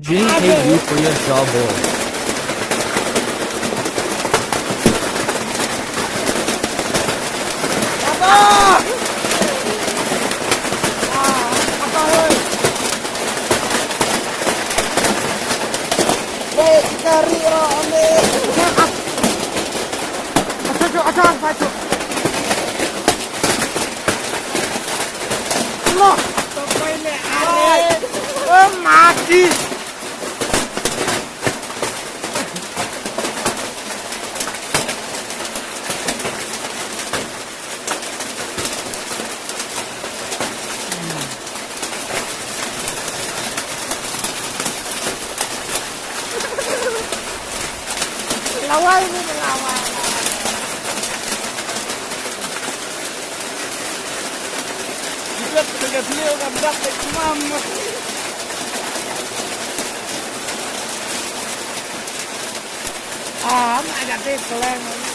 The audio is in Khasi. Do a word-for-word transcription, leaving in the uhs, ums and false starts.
Jing pay you for your trouble. Lawai ni lawai. Jibat ka gas liu ka dak ka imam. Ah, ma ka te keleng.